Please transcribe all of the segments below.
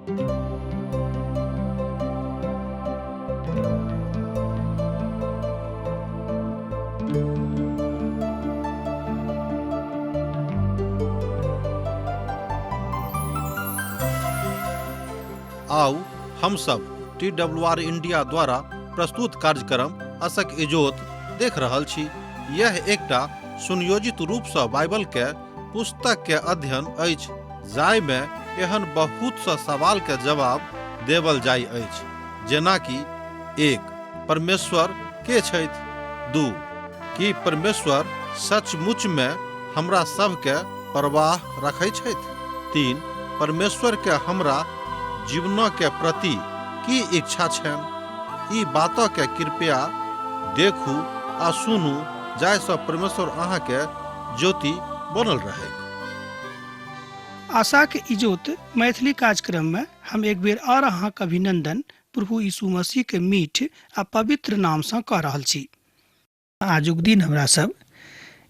आउ हम सब टी डब्ल्यू आर इंडिया द्वारा प्रस्तुत कार्यक्रम असक इजोत देख रहल छी। यह एकटा सुनियोजित रूप सँ बाइबल के पुस्तक के अध्ययन अछि जाहि में एहन बहुत स सवाल के जवाब देवल जाय अछि, जेना कि 1 परमेश्वर के छथि, 2 की परमेश्वर सचमुच में हमरा सब के परवाह रखै छथि, 3 परमेश्वर के हमरा जीवन के प्रति की इच्छा छनि। ई बात के कृपया देखू आ सुनू जाहि सँ परमेश्वर अहाँ के ज्योति बनल रहै। आशाक इजोत मैथिली कार्यक्रम में हम एक बेर और अहाँक अभिनंदन प्रभु यीशु मसीह के मीठ आ पवित्र नाम सँ कऽ रहल छी। आजुक दिन हमरा सब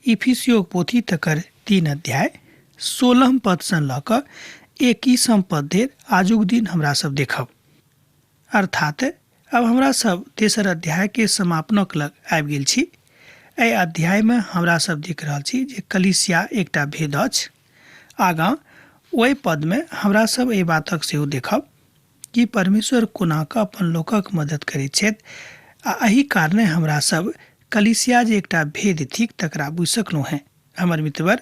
इफिसियोक पोथी तकर 3 अध्याय 16 पद सँ लऽ कऽ 21 पद धरि आजुक दिन हमरा सब देखब। अर्थात अब हमरा सब तेसर अध्याय के समापनक लग आबि गेल छी। एहि अध्याय में हमरा सब देख रहल छी जे कलीसिया एकटा भेद अछि। आगाँ ओहि पद में हमरा सब एहि बातक सेहो देखब कि परमेश्वर कोना कऽ अपन लोकक मदद करैत छथि आ एहि कारणे हमरा सब कलीसिया जे एकटा भेद थिक तकरा बुझि सकलहुँ हेँ। हमर मित्रवर,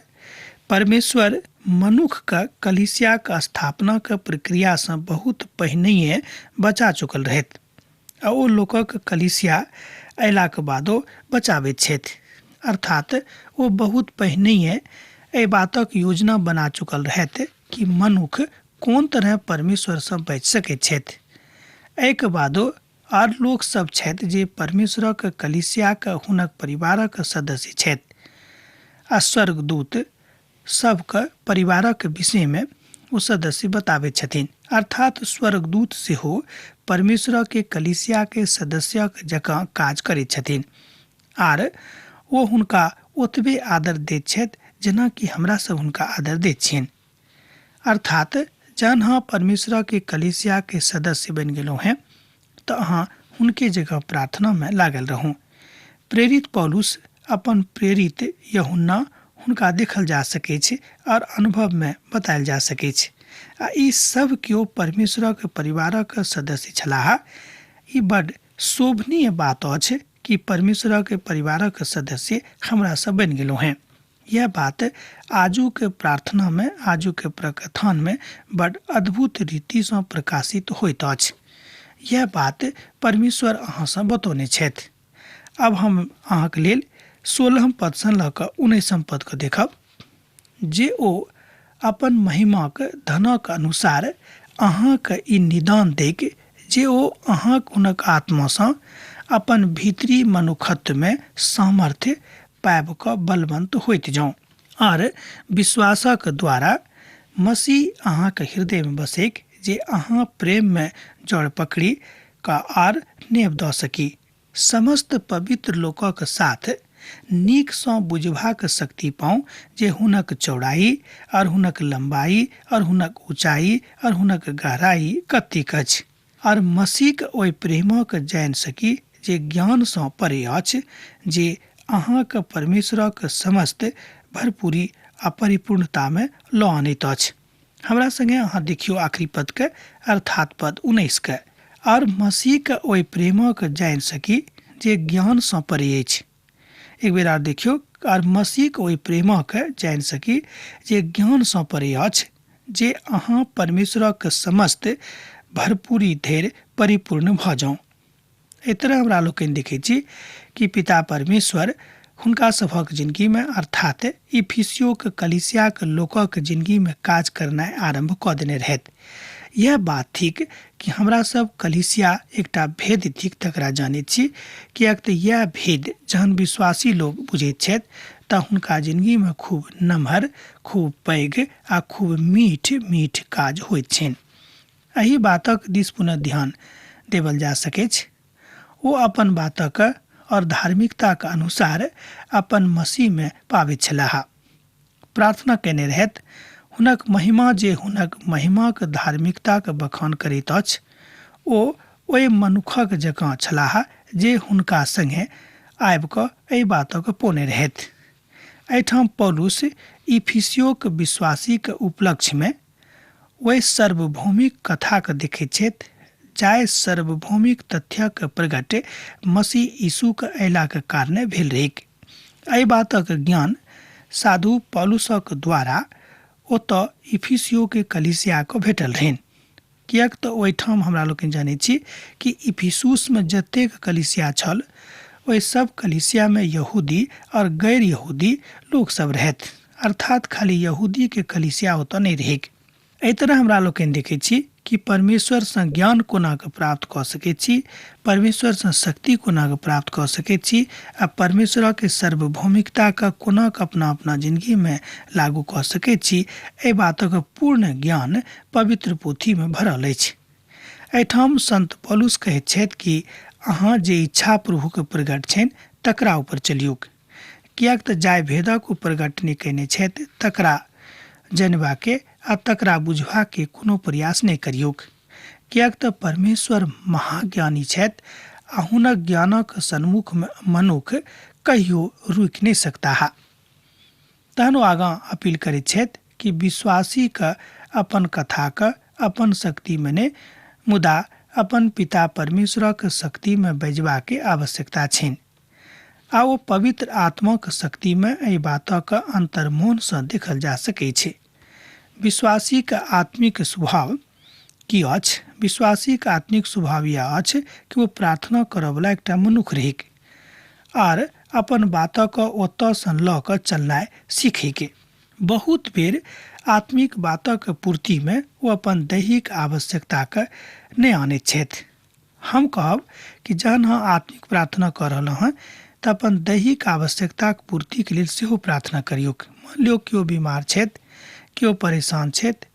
परमेश्वर मनुख के कलीसियाक स्थापनाक प्रक्रियासँ बहुत पहिनहिए बचा चुकल रहथि आ ओ लोकक कलीसिया अयलाक बादो बचाबैत छथि। अर्थात ओ बहुत पहिनहिए एहि बातक योजना बना चुकल रहथि कि मनुख कोन तरह परमेश्वरसँ बचि सकैत छथि। एहिके बादो आर लोक सब छथि जे परमेश्वरक कलीसियाक हुनक परिवारक सदस्य छथि आ स्वर्गदूत सबके परिवारक विषयमे ओ सदस्य बताबैत छथिन। अर्थात स्वर्गदूत सेहो परमेश्वरके कलीसियाके सदस्यक जकाँ काज करैत छथिन आर ओ हुनका ओतबे आदर दैत छथि जेना कि हमरा सब हुनका आदर दैत छियनि। अर्थात जहन अहाँ परमेश्वरके कलीसियाके सदस्य बनि गेलहुँ हेँ तऽ अहाँ हुनके जगह प्रार्थनामे लागल रहू। प्रेरित पौलुस अपन प्रेरित यूहन्ना हुनका देखल जा सकैछ और अनुभवमे बतायल जा सकैछ आ ई सब केओ परमेश्वरक परिवारक सदस्य छलाह। ई बड शोभनीय बात अछि कि परमेश्वरक परिवारक सदस्य हमरा सब बनि गेलहुँ हेँ। यह बात आजुक प्रार्थना में, आजुक प्रकथन में बड अद्भुत रीति सँ प्रकाशित होइत अछि। यह बात परमेश्वर अहाँ सँ बतौने छथि। अब हम अहाँक लेल 16 पद सँ लऽ कऽ 19 पद के देखब, जे ओ अपन महिमाक धनक अनुसार अहाँक ई निदान दैक जे ओ अहाँक हुनक आत्मा सँ अपन भीतरी मनुखत्व में सामर्थ्य पाबि कऽ बलवंत होइत जाउ आर विश्वासक द्वारा मसीह अहाँक हृदय में बसैक, जे अहाँ प्रेम में जड़ पकड़ि कऽ आर नेव दऽ सकी। समस्त पवित्र लोकक साथ नीक सँ बुझबाक शक्ति पाउ जे हुनक चौड़ाई और हुनक लंबाई और हुनक ऊंचाई और हुनक गहराई कतेक अछि, और मसीहक ओहि प्रेमक जानि सकी जे ज्ञान सँ परे अछि, जे अहाँक परमेश्वरक समस्त भरपूरी आ परिपूर्णता में लऽ अनैत अछि। हमरा संगे अहाँ देखियौ आखिरी पद के, अर्थात पद 19 के, और मसीह के ओहि प्रेमक जानि सकी जे ज्ञान सँ परे अछि। एक बेर आर देखियौ, और मसीह के ओहि प्रेमक जानि सकी जे ज्ञान सँ परे अछि, जे अहाँ परमेश्वरक समस्त भरपूरी धरि परिपूर्ण भऽ जाउ। एहि तरह हमरा लोकनि देखै छी कि पिता परमेश्वर हुनका सभक जिनगीमे, अर्थात इफिसियोक कलीसियाक लोकक जिनगीमे काज करनाइ आरम्भ कऽ देने रहथि। यह बात थिक कि हमरा सब कलीसिया एकटा भेद थिक तकरा जानैत छी, किएक तऽ यह भेद जहन विश्वासी लोक बुझैत छथि तऽ हुनका जिनगीमे खूब नमहर, खूब पैघ आ खूब मीठ मीठ काज होइत छनि। एहि बातक दिस पुनः ध्यान देवल जा सकैछ। ओ अपन बातक और धार्मिकताक अनुसार अपन मसीहमे पाबैत छलाह। प्रार्थना कयने रहथि, हुनक महिमा जे हुनक महिमाक धार्मिकताक बखान करैत अछि, ओ ओहि मनुखक जकाँ छलाह जे हुनका संगे आबि कऽ एहि बातक पौने रहथि। एहिठाम पौलुस इफिसियोक विश्वासीक उपलक्ष्यमे ओहि सार्वभौमिक कथाके देखैत छथि जाहि सार्वभौमिक तथ्यक प्रगट मसीह यीशुक अयलाक कारणे भेल रहैक। एहि बातक ज्ञान साधु पौलुसक द्वारा ओतऽ इफिसियोके कलीसियाके भेटल रहनि, किएक तऽ ओहिठाम हमरा लोकनि जनैत छी कि इफिसुसमे जतेक कलीसिया छल ओहि सब कलीसियामे यहूदी और गैर यहूदी लोकसभ रहथि, अर्थात खाली यहूदीके कलीसिया ओतऽ नहि रहैक। एहि तरह हमरा लोकनि देखै छी कि परमेश्वरसँ ज्ञान कोना कऽ प्राप्त कऽ सकैत छी, परमेश्वरसँ शक्ति कोना कऽ प्राप्त कऽ सकैत छी आ परमेश्वरक सार्वभौमिकताके कोना कऽ अपना अपना जिन्दगीमे लागू कऽ सकैत छी, एहि बातक पूर्ण ज्ञान पवित्र पोथीमे भरल अछि। एहिठाम संत पौलुस कहैत छथि कि अहाँ जे इच्छा प्रभुके प्रगट छनि तकरा ऊपर चलियौक, किएक तऽ जाहि भेदक ओ प्रगट नहि कयने छथि तकरा जनबाके आ तकरा बुझबाके कोनो प्रयास नहि करियौक, किएक तऽ परमेश्वर महाज्ञानी छथि आ हुनक ज्ञानक सन्मुखमे मनुख कहियो रुकि नहि सकताह। तहन ओ आगाँ अपील करैत छथि कि विश्वासीके अपन कथाके अपन शक्तिमे नहि मुदा अपन पिता परमेश्वरक शक्तिमे बजबाके आवश्यकता छनि आ ओ पवित्र आत्माक शक्तिमे एहि बातक अन्तर्मोहनसँ देखल जा सकै छै। विश्वासीक आत्मिक स्वभाव की अछि? विश्वासीक आत्मिक स्वभाव यह अछि कि ओ प्रार्थना करऽवला एकटा मनुख रहैक आर अपन बातक ओतऽसँ लऽ कऽ चलनाइ सीखैके। बहुत बेर आत्मिक बातक पूर्तिमे ओ अपन दैहिक आवश्यकताके नहि आनैत छथि। हम कहब कि जहन अहाँ आत्मिक प्रार्थना कऽ रहलहुँ हँ तऽ अपन दैहिक आवश्यकताक पूर्तिके लेल सेहो प्रार्थना करियौक। मानि लियौ केओ बीमार छथि, केओ परेशान छथि,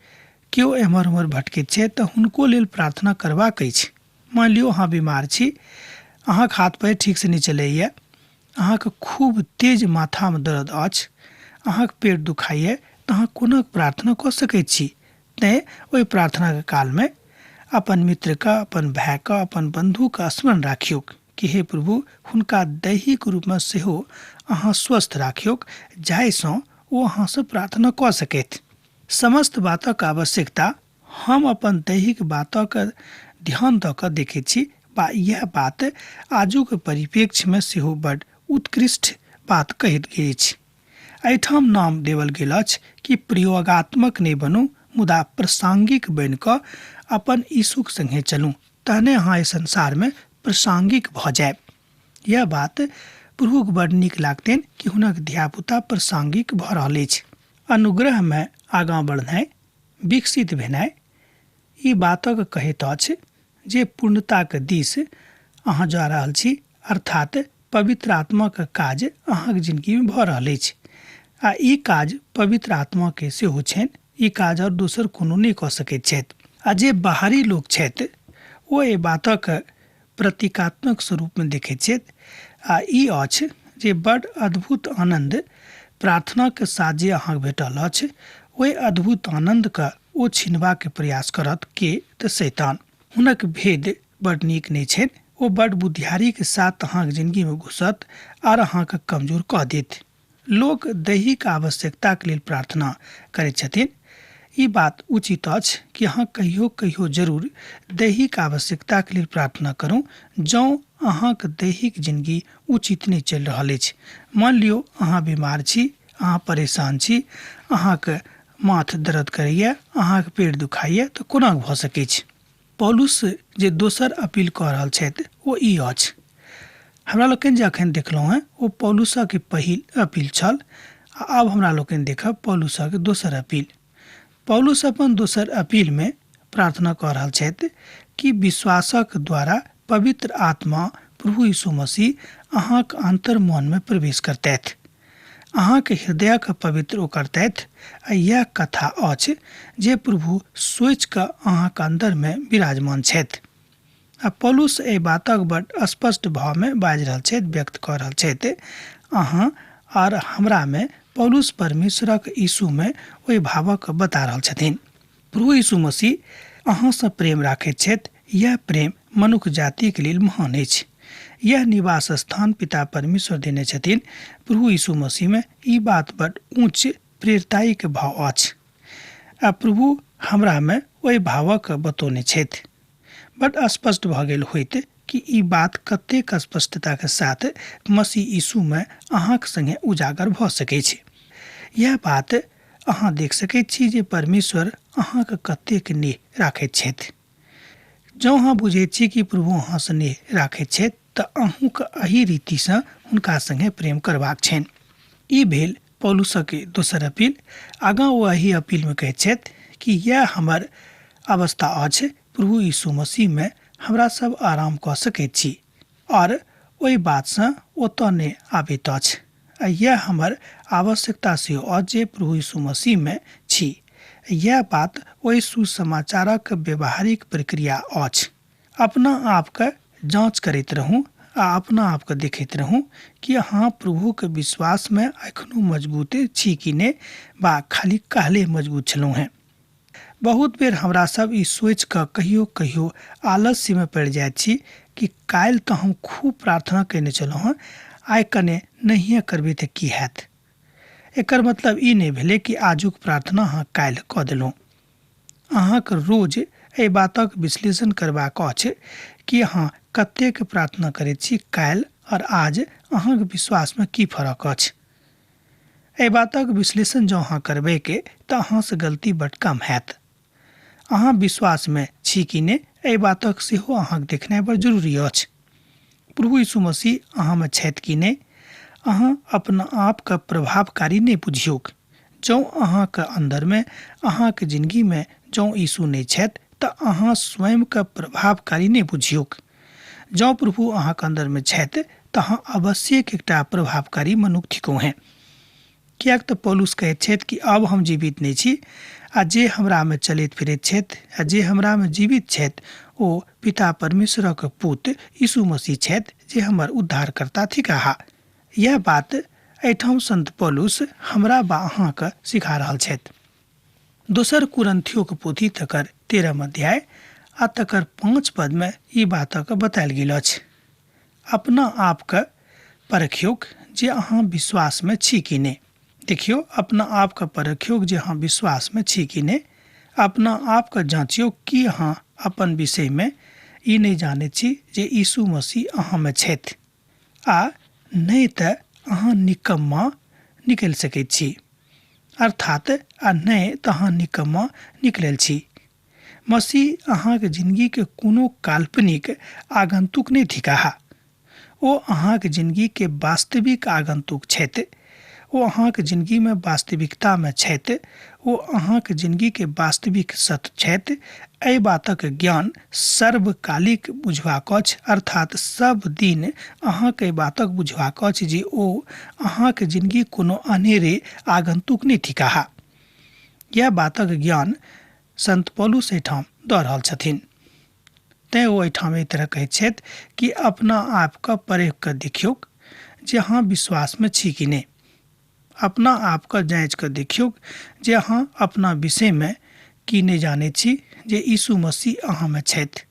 केओ एम्हर ओम्हर भटकैत छथि तऽ हुनको लेल प्रार्थना करबाक अछि। मानि लियौ अहाँ बीमार छी, अहाँके हाथ पैर ठीकसँ नहि चलैए, अहाँके खूब तेज माथामे दर्द अछि, अहाँके पेट दुखाइए, तऽ अहाँ कोना प्रार्थना कऽ सकै छी? तैँ ओहि प्रार्थनाके कालमे अपन मित्रके, अपन भायके, अपन बन्धुके स्मरण राखियौक कि हे प्रभु, हुनका दैहिक रूपमे सेहो अहाँ स्वस्थ राखियौक जाहिसँ ओ अहाँसँ प्रार्थना कऽ सकथि। समस्त बातक आवश्यकता हम अपन दैहिक बातक ध्यान दऽ कऽ देखैत छी बा इएह बात आजुक परिप्रेक्ष्यमे सेहो बड उत्कृष्ट बात कहैत गेल अछि। एहिठाम नाम देवल गेल अछि कि प्रयोगात्मक नहि बनू मुदा प्रासंगिक बनि कऽ अपन यीशुक संगे चलू, तहने अहाँ एहि संसारमे प्रासंगिक भऽ जायब। यह बात प्रभुक बड नीक लागतनि कि हुनक धियापुता प्रासंगिक भऽ रहल अछि। अनुग्रहमे आगाँ बढ़नाइ, विकसित भेनाइ ई बातक कहैत अछि जे पूर्णताक दिस अहाँ जा रहल छी, अर्थात पवित्र आत्माक काज अहाँक जिन्दगीमे भऽ रहल अछि आ ई काज पवित्र आत्माके सेहो छनि। ई काज आओर दोसर कोनो नहि कऽ सकैत छथि आ जे बाहरी लोक छथि ओ एहि बातक प्रतीकात्मक स्वरूपमे देखैत छथि आ ई अछि जे बड अद्भुत आनन्द प्रार्थनाके साथ जे अहाँके भेटल अछि ओहि अद्भुत आनन्दके ओ छिनबाके प्रयास करत के तऽ शैतान। हुनक भेद बड नीक नहि छनि, ओ बड बुद्धियारीके साथ अहाँके जिन्दगीमे घुसत आर अहाँके कमजोर कऽ देत। लोक दैहिक आवश्यकताके लेल प्रार्थना करैत छथिन। ई बात उचित अछि कि अहाँ कहियो कहियो जरूर दैहिक आवश्यकताके लेल प्रार्थना करू जँ अहाँके दैहिक जिन्दगी उचित नहि चलि रहल अछि। मानि लियौ अहाँ बीमार छी, अहाँ परेशान छी, अहाँके माथ दर्द करैए, अहाँके पेट दुखाइए, तऽ कोना भऽ सकै छै? पौलुस जे दोसर अपील कऽ रहल छथि ओ ई अछि। हमरा लोकनि जे अखन देखलहुँ हेँ ओ पौलुसक पहिल अपील छल आ आब हमरा लोकनि देखब पौलुसक दोसर अपील। पौलुस अपन दोसर अपीलमे प्रार्थना कऽ रहल छथि कि विश्वासक द्वारा पवित्र आत्मा प्रभु यीशु मसीह अहाँक अन्तर्मनमे प्रवेश करतथि, अहाँके हृदयके पवित्र ओ करतथि आ इएह कथा अछि जे प्रभु सोचि कऽ अहाँके अन्दरमे विराजमान छथि। आ पौलुस एहि बातक बड स्पष्ट भावमे बाजि रहल छथि, व्यक्त कऽ रहल छथि, अहाँ आर हमरामे पौलुस परमेश्वरक यीशुमे ओहि भावक बता रहल छथिन। प्रभु यीशु मसीह अहाँसँ प्रेम राखैत छथि। यह प्रेम मनुख जातिके लेल महान अछि। यह निवास स्थान पिता परमेश्वर देने छथिन। प्रभु यीशु मसीहमे ई बात बड ऊँच प्रेरताईके भाव अछि आ प्रभु हमरामे ओहि भावक बतौने छथि। बड स्पष्ट भऽ गेल होइत कि ई बात कतेक स्पष्टताके साथ मसीह यीशुमे अहाँके संगे उजागर भऽ सकै छै। यह बात अहाँ देख सकैत छी जे परमेश्वर अहाँके कतेक नेह राखैत छथि। जँ अहाँ बुझैत छी कि प्रभु अहाँसँ नेह राखैत छथि तऽ अहूँके एही रीतिसँ हुनका संगे प्रेम करबाक छनि। ई भेल पौलुसक दोसर अपील। आगाँ ओ एहि अपीलमे कहैत छथि कि यैह हमर अवस्था अछि, प्रभु यीशु मसीहमे हमरा सब आराम कऽ सकैत छी आओर ओहि बातसँ ओतऽ नहि आबैत अछि। आ यैह हमर आवश्यकता सेहो अछि जे प्रभु यीशु मसीहमे छी। यैह बात ओहि सुसमाचारक व्यवहारिक प्रक्रिया अछि। अपना आपके जाँच करैत रहू आ अपना आपके देखैत रहू कि अहाँ प्रभुके विश्वासमे एखनो मजबूत छी कि नहि, बा खाली कहले मजबूत छलहुँ हेँ। बहुत बेर हमरा सब ई सोचि कऽ कहियो कहियो आलस्यमे पड़ि जाइत छी कि काल्हि तऽ हम खूब प्रार्थना कयने छलहुँ हेँ, आइ कने नहिए करबै तऽ की हैत। एकर मतलब ई नहि भेलै कि आजुक प्रार्थना अहाँ काल्हि कऽ देलहुँ। अहाँके रोज एहि बातक विश्लेषण करबाक अछि कि अहाँ कतेक प्रार्थना करैत छी काल्हि आओर आज अहाँके विश्वासमे की फरक अछि। एहि बातक विश्लेषण जँ अहाँ करबैके तऽ अहाँसँ गलती बड कम हैत। अहाँ विश्वासमे छी कि नहि एहि बातक सेहो अहाँके देखनाइ बड़ जरूरी अछि। प्रभु यीशु मसीह अहाँमे छथि कि नहि, अहाँ अपना आपके प्रभावकारी नहि बुझियौक। जँ अहाँके अन्दरमे, अहाँके जिनगीमे जँ यीशु नहि छथि तऽ अहाँ स्वयंके प्रभावकारी नहि बुझियौक। जँ प्रभु अहाँके अन्दरमे छथि तऽ अहाँ अवश्य एकटा प्रभावकारी मनुख थिकहुँ हेँ। किएक तऽ पौलुस कहैत छथि कि अब हम जीवित नहि छी आ जे हमरामे चलैत फिरैत छथि आ जे हमरामे जीवित छथि ओ पिता परमेश्वरक पुत यीशु मसीह छथि जे हमर उद्धारकर्ता थिकाह। यह बात एहिठाम संत पौलुस हमरा बा अहाँके सिखा रहल छथि। दोसर कुरिन्थियोक पोथी तकर 13 अध्याय आ तकर 5 पदमे ई बातक बतायल गेल अछि। अपना आपके परखियौक जे अहाँ विश्वासमे छी कि नहि। देखियौ, अपना आपके परखियौक जे अहाँ विश्वासमे छी कि नहि। अपना आपके जाँचियौ कि अहाँ अपन विषयमे ई नहि जानैत छी जे यीशु मसीह अहाँमे छथि, आ नहि तऽ अहाँ निकम्मा निकलि सकैत छी। अर्थात आ नहि तऽ अहाँ निकम्मा निकलल छी। मसीह अहाँके जिनगीके कोनो काल्पनिक आगंतुक नहि थिकाह। ओ अहाँके जिनगीके वास्तविक आगंतुक छथि। ओ अहाँके जिनगीमे वास्तविकतामे छथि। ओ अहाँके जिनगीके वास्तविक सत्य छथि। एहि बातक ज्ञान सर्वकालिक बुझबाक अछि, अर्थात सब दिन अहाँके एहि बातक बुझबाक अछि जे ओ अहाँके जिनगी कोनो अनेरे आगंतुक नहि थिकाह। यह बातक ज्ञान संत पौलुस एहिठाम दऽ रहल छथिन। तैँ ओ एहिठाम एहि तरह कहैत छथि कि अपना आपके परखि कऽ देखियौक जे अहाँ विश्वासमे छी कि नहि। अपना आपके जाँचि कऽ देखियौक जे अहाँ अपना विषयमे की नहि जानैत छी जे यीशु मसीह अहाँमे छथि,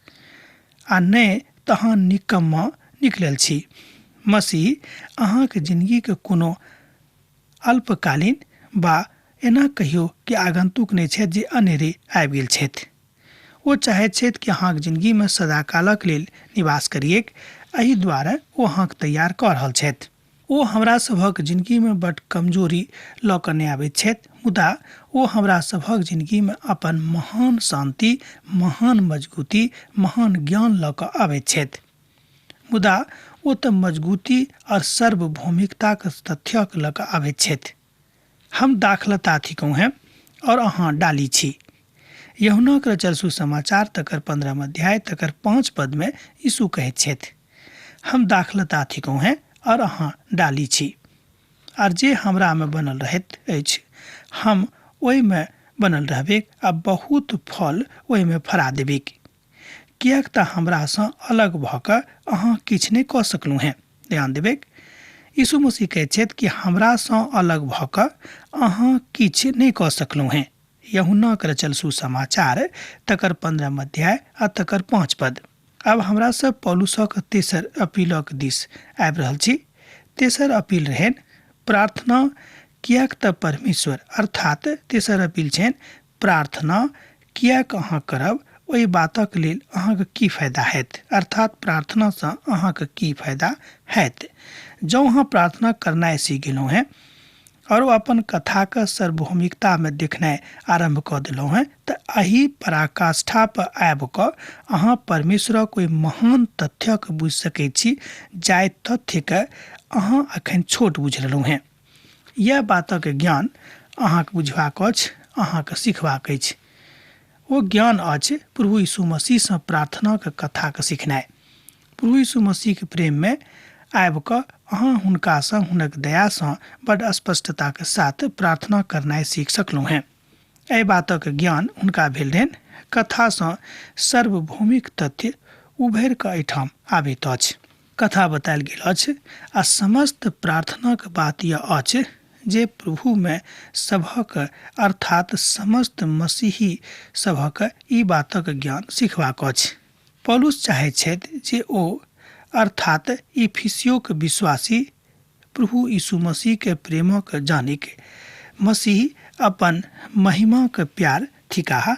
आ नहि तऽ अहाँ निकम्मा निकलल छी। मसीह अहाँके जिनगीके कोनो अल्पकालीन बा एना कहियो कि आगंतुक नहि छथि जे अनेरे आबि गेल छथि। ओ चाहैत छथि कि अहाँके जिनगीमे सदाकालक लेल निवास करिएक। एहि दुआरे ओ अहाँके तैयार कऽ रहल छथि। ओ हमरा सभक जिनगीमे बड कमजोरी लऽ कऽ नहि आबैत छथि, मुदा ओ हमरा सभक जिनगीमे अपन महान शान्ति, महान मजगूती, महान ज्ञान लऽ कऽ आबैत छथि। मुदा ओ तऽ मजगूती आओर सार्वभौमिकताक तथ्यक लऽ कऽ आबैत छथि। हम दाखलता थिकहुँ हेँ और अहाँ डाली छी। यूहन्नाक रचल सुसमाचार तकर 15 अध्याय तकर 5 पदमे यीशु कहैत छथि, हम दाखलता थिकहुँ हेँ और अहाँ डाली छी। आर जे हमरामे बनल रहैत अछि हम ओहिमे बनल रहबेक आ बहुत फल ओहिमे फरा देबेक, किएक तऽ हमरासँ अलग भऽ कऽ अहाँ किछु नहि कऽ सकलहुँ हेँ। ध्यान देबेक, यीशु मसीह कहैत छथि कि हमरासँ अलग भऽ कऽ अहाँ किछु नहि कऽ सकलहुँ हेँ। यूहन्नाक रचल सुसमाचार तकर 15 अध्याय आ तकर 5 पद। आब हमरा सब पौलुसक तेसर अपीलक दिस आबि रहल छी। तेसर अपील रहनि प्रार्थना किएक तऽ परमेश्वर, अर्थात तेसर अपील छनि प्रार्थना किएक अहाँ करब, ओहि बातक लेल अहाँके की फायदा हैत, अर्थात प्रार्थनासँ अहाँके की फायदा हैत। जँ अहाँ प्रार्थना करनाइ सीख गेलहुँ हेँ और अपन कथाके सार्वभौमिकतामे देखनाइ आरम्भ कऽ देलहुँ हेँ तऽ एहि पराकाष्ठा पर आबि कऽ अहाँ परमेश्वरक ओहि महान तथ्यके बुझि सकै छी जाहि तथ्यके अहाँ अखन छोट बुझि रहलहुँ हेँ। इएह बातक ज्ञान अहाँके बुझबाक अछि, अहाँके सिखबाक अछि। ओ ज्ञान अछि प्रभु यीशु मसीहसँ प्रार्थनाक कथाके सिखनाइ। प्रभु यीशु मसीहके प्रेममे आबि कऽ अहाँ हुनकासँ हुनक दयासँ बड स्पष्टताके साथ प्रार्थना करनाइ सीख सकलहुँ हेँ। एहि बातक ज्ञान हुनका भेल रहनि। कथासँ सार्वभौमिक तथ्य उभरि कऽ एहिठाम आबैत अछि। कथा बतायल गेल अछि आ समस्त प्रार्थनाक बात यह अछि जे प्रभुमे सभक अर्थात समस्त मसीही सभक ई बातक ज्ञान सिखबाक अछि। पौलुस चाहैत छथि जे ओ अर्थात इफिसियोक विश्वासी प्रभु यीशु मसीह के प्रेमक जानिक मसीह अपन महिमाक प्यार थिकाह,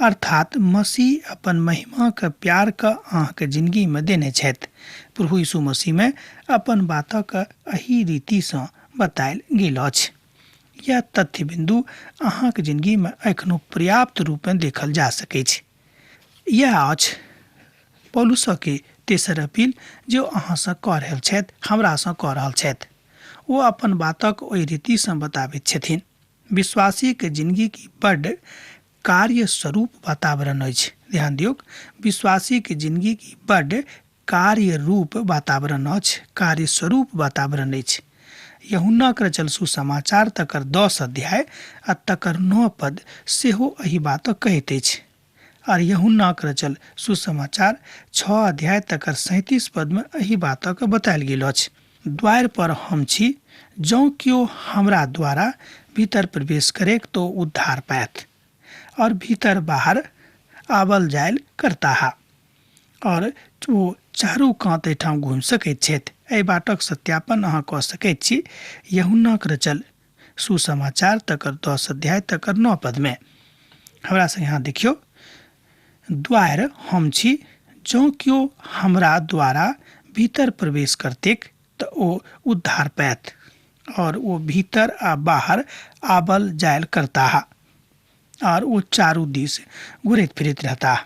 अर्थात मसीह अपन महिमाक प्यार के अहाँके जिंदगी में देने छथि। प्रभु यीशु मसीह में अपन बातक एहि रीतिसँ बतायल गेल अछि। यह तथ्य बिन्दु अहाँके जिंदगी में एखनो पर्याप्त रूपे देखल जा सकैछ। यह अछि पौलुसके तेसर अपील जे अहाँसँ कऽ रहल छथि, हमरासँ कऽ रहल छथि। ओ अपन बातक ओहि रीतिसँ बताबैत छथिन। विश्वासीके जिंदगी की बड्ड कार्य स्वरूप वातावरण अछि। ध्यान दियौक, विश्वासीके जिंदगी की बड्ड कार्य रूप वातावरण अछि, कार्य स्वरूप वातावरण अछि। यूहन्नाक रचल सुसमाचार तकर 10 अध्याय आ तकर 9 पद सेहो एहि बातक कहैत अछि। आर यूहन्नाक रचल सुसमाचार 6 अध्याय तकर 37 पद में एहि बातक बतायल गेल अछि। द्वार पर हम छी, जँ केओ हमरा द्वारा भीतर प्रवेश करेक तो उद्धार पायत और भीतर बाहर आवल जायल करताह और ओ चारू कात एहिठाम घुमि सकैत छथि। एहि बाटक सत्यापन अहाँ कऽ सकैत छी यूहन्नाक रचल सुसमाचार तकर 10 अध्याय तकर 9 पद में। हमरा संगे यहाँ देखियौ, द्वार हम छी, जँ केओ हमरा द्वारा भीतर प्रवेश करतेक तऽ ओ उद्धार पायत और ओ भीतर आ बाहर आवल जायल करताह और ओ चारू दिस घुरैत फिरैत रहताह।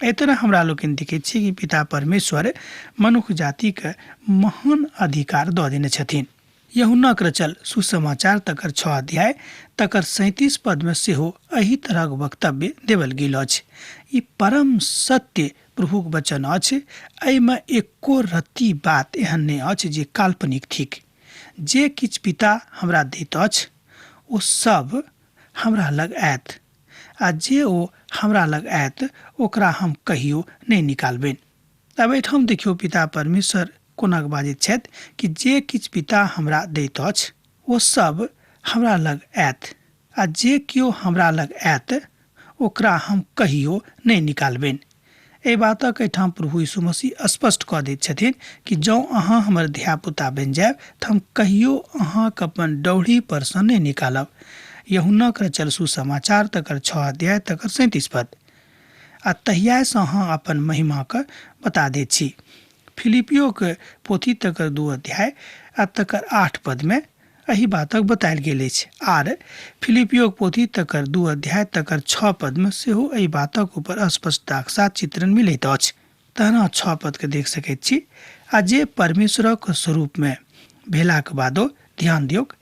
एहि तरह हमरा लोकनि देखैत छी कि पिता परमेश्वर मनुख जातिके महान अधिकार दऽ देने छथिन। यूहन्नाक रचल सुसमाचार तकर 6 अध्याय तकर 37 पद में सेहो एहि तरहक वक्तव्य देवल गेल अछि। ई परम सत्य प्रभुक वचन अछि। एहिमे एको रत्ती बात एहन नहि अछि जे काल्पनिक थिक। जे किछु पिता हमरा दैत अछि ओ सब हमरा लग आयत आ जे ओ हमरा लग आयत ओकरा हम कहियो नहि निकालबनि। अब एहिठाम देखियौ पिता परमेश्वर कोना बाजैत छथि कि जे किछु पिता हमरा दैत अछि ओ सब हमरा लग आयत आ जे केओ हमरा लग आयत ओकरा हम कहियो नहि निकालबनि। एहि बातक एहिठाम प्रभु यीशु मसीह स्पष्ट कऽ दैत छथिन कि जँ अहाँ हमर धियापुता बनि जायब तऽ हम कहियो अहाँके अपन डौढ़ी परसँ नहि निकालब। यूहन्नाक रचल सुसमाचार तकर 6 अध्याय तकर 37 पद। आ तहियासँ अहाँ अपन महिमाके बता दैत छी। फिलिपियोके पोथी तकर 2 अध्याय आ तकर 8 पदमे एहि बातक बतायल गेल अछि। आर फिलिपियोक पोथी तकर 2 अध्याय तकर 6 पदमे सेहो एहि बातक ऊपर स्पष्टताक साथ चित्रण मिलैत अछि। तहन 6 पदके देख सकैत छी। आ जे परमेश्वरक स्वरूपमे भेलाक बादो, ध्यान दियौक,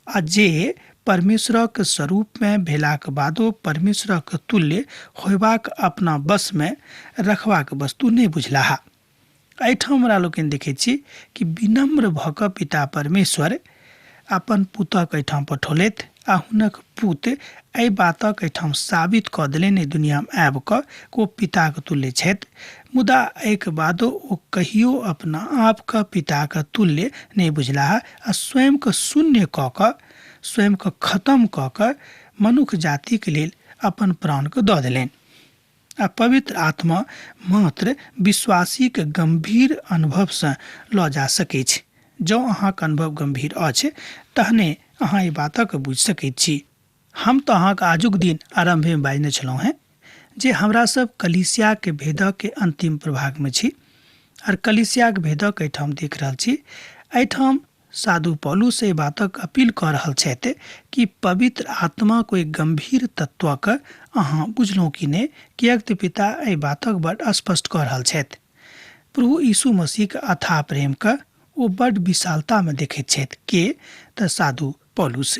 आ जे परमेश्वरक स्वरूपमे भेलाक बादो परमेश्वरक तुल्य होयबाक अपना वशमे रखबाक वस्तु नहि बुझलाह। एहिठाम हमरा लोकनि देखैत छी कि विनम्र भऽ कऽ पिता परमेश्वर अपन पुतक एहिठाम पठौलथि आ हुनक पुत एहि बातक एहिठाम साबित कऽ देलनि एहि दुनियामे आबि कऽ ओ पिताक तुल्य छथि। मुदा एहिके बादो ओ कहियो अपना आपके पिताक तुल्य नहि बुझलाह आ स्वयंके शून्य कऽ कऽ, स्वयंके खत्म कऽ कऽ मनुख जातिके लेल अपन प्राणके दऽ देलनि। आ पवित्र आत्मा मात्र विश्वासीके गम्भीर अनुभवसँ लऽ जा सकैछ। जँ अहाँके अनुभव गम्भीर अछि तहने अहाँ एहि बातक बुझि सकैत छी। हम तऽ अहाँके आजुक दिन आरम्भेमे बाजने छलहुँ हेँ जे हमरा सब कलीसियाके भेदके अन्तिम प्रभागमे छी आर कलीसियाके भेदक एहिठाम देख रहल छी। एहिठाम साधु पौलुस एहि बातक अपील कऽ रहल छथि कि पवित्र आत्मा कोई गंभीर तत्वक अहाँ बुझलहुँ कि नहि, किएक तऽ पिता एहि बातक बड स्पष्ट कऽ रहल छथि। प्रभु यीशु मसीहके अथाह प्रेमके ओ बड विशालतामे देखैत छथि, के तऽ साधु पौलुस।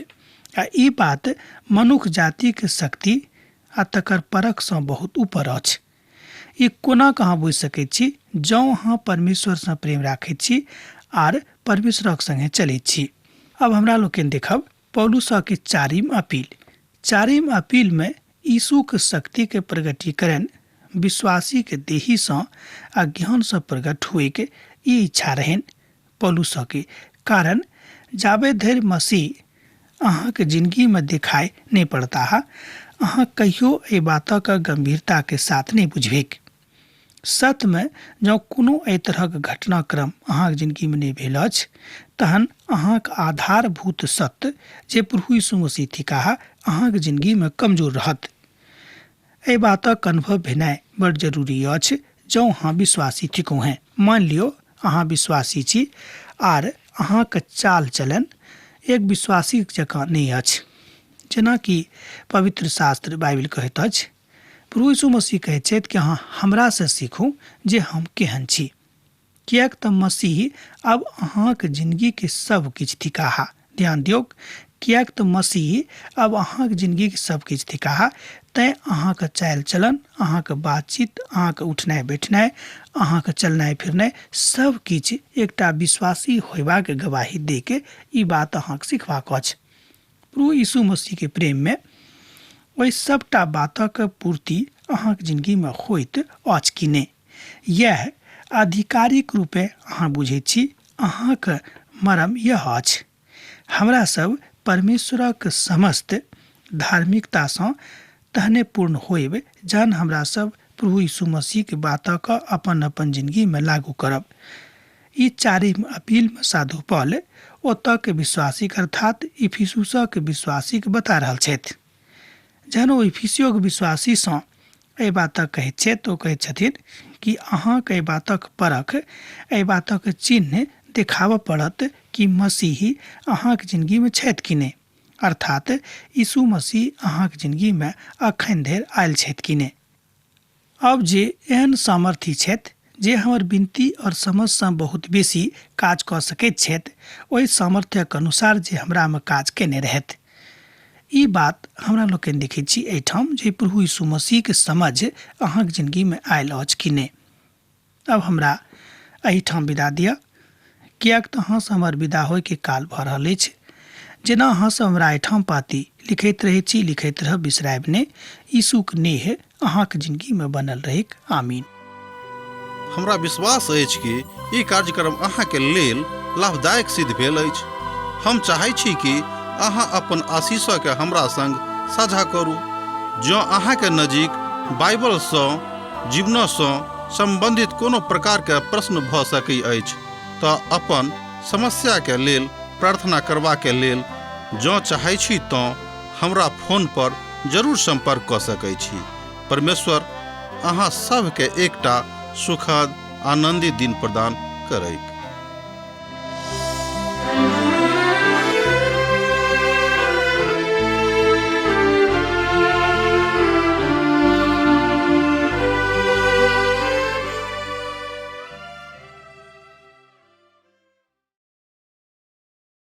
आ ई बात मनुख जातिक शक्ति आ तकर परखसँ बहुत ऊपर अछि। ई कोना कऽ अहाँ बुझि सकैत छी जँ अहाँ परमेश्वरसँ प्रेम राखैत छी आर परमेश्वरक संगे चलैत छी। अब हमरा लोकनि देखब पौलुसके चारिम अपील। चारिम अपीलमे यीशुक शक्तिके प्रगटीकरण विश्वासीके देहीसँ आ ज्ञानसँ प्रकट होइके ई इच्छा रहनि पौलुसके, कारण जाबे धरि मसीह अहाँके जिनगीमे देखाइ नहि पड़ताह अहाँ कहियो एहि बातक गंभीरताके साथ नहि बुझबैक। सत्यमे जँ कोनो एहि तरहक घटनाक्रम अहाँके जिनगीमे नहि भेल अछि तहन अहाँक आधारभूत सत्य जे प्रभु यीशु मसीह थिकाह अहाँके जिनगीमे कमजोर रहत। एहि बातक अनुभव भेनाइ बड़ जरूरी अछि जँ अहाँ विश्वासी थिकहुँ हेँ। मानि लियौ अहाँ विश्वासी छी आर अहाँक चाल चलन एक विश्वासी जकाँ नहि अछि। जेनाकि पवित्र शास्त्र बाइबिल कहैत अछि, प्रभु यीशु मसीह कहैत छथि कि अहाँ हमरासँ सीखू जे हम केहन छी, किएक तऽ मसीह अब अहाँक जिनगीके सब किछु थिकाह। ध्यान दियौक, किएक तऽ मसीह अब अहाँक जिनगीके सब किछु थिकाह, तैँ अहाँक चालि चलन, अहाँक बातचीत, अहाँक उठनाइ बैठनाइ, अहाँक चलनाइ फिरनाइ सब किछु एकटा विश्वासी होयबाक गवाही दैके ई बात अहाँक सिखबाक अछि। प्रभु यीशु मसीहके प्रेममे ओहि सबटा बातक पूर्ति अहाँक जिनगीमे होइत अछि कि नहि, यैह आधिकारिक रूपेँ अहाँ बुझैत छी। अहाँक मरम यह अछि। हमरा सब परमेश्वरक समस्त धार्मिकतासँ तहने पूर्ण होइब जहन हमरा सब प्रभु यीशु मसीहके बातक अपन अपन जिनगीमे लागू करब। ई चारिम अपीलमे साधु पॉल ओतऽके विश्वासीक अर्थात इफिसुसक विश्वासीक बता रहल छथि। जहन ओ इफिसियोक विश्वासीसँ एहि बातक कहैत छथि तऽ ओ कहैत छथिन कि अहाँके एहि बातक परख, एहि बातक चिन्ह देखाबऽ पड़त कि मसीह अहाँक जिनगीमे छथि कि नहि, अर्थात यीशु मसीह अहाँक जिनगीमे अखन धरि आयल छथि कि नहि। अब जे एहन सामर्थी छथि जे हमर विनती और समझसँ बहुत बेसी काज कऽ सकैत छथि, ओहि सामर्थ्यक अनुसार जे हमरामे काज केने रहथि। ई बात हमरा लोकनि देखैत छी एहिठाम जे प्रभु यीशु मसीहके समझ अहाँक जिनगीमे आयल अछि कि नहि। अब हमरा एहिठाम विदा दिअ, किएक तऽ अहाँसँ हमर विदा होइके काल भऽ रहल अछि। जेना अहाँसँ हमरा एहिठाम पाती लिखैत रहै छी, लिखैत रहब, बिसरायब नहि। यीशुक नेह अहाँक जिनगीमे बनल रहैक। आमीन। हमरा विश्वास अछि कि ई कार्यक्रम अहाँके लेल लाभदायक सिद्ध भेल अछि। हम चाहै छी कि अहाँ अपन आशीषके हमरा संग साझा करू। जँ अहाँके नजीक बाइबलसँ जीवनसँ सम्बन्धित कोनो प्रकारके प्रश्न भऽ सकै अछि तऽ अपन समस्याके लेल प्रार्थना करबाके लेल जँ चाहै छी तँ हमरा फोन पर जरूर सम्पर्क कऽ सकै छी। परमेश्वर अहाँ सभके एकटा सुखद आनन्दित दिन प्रदान करैक।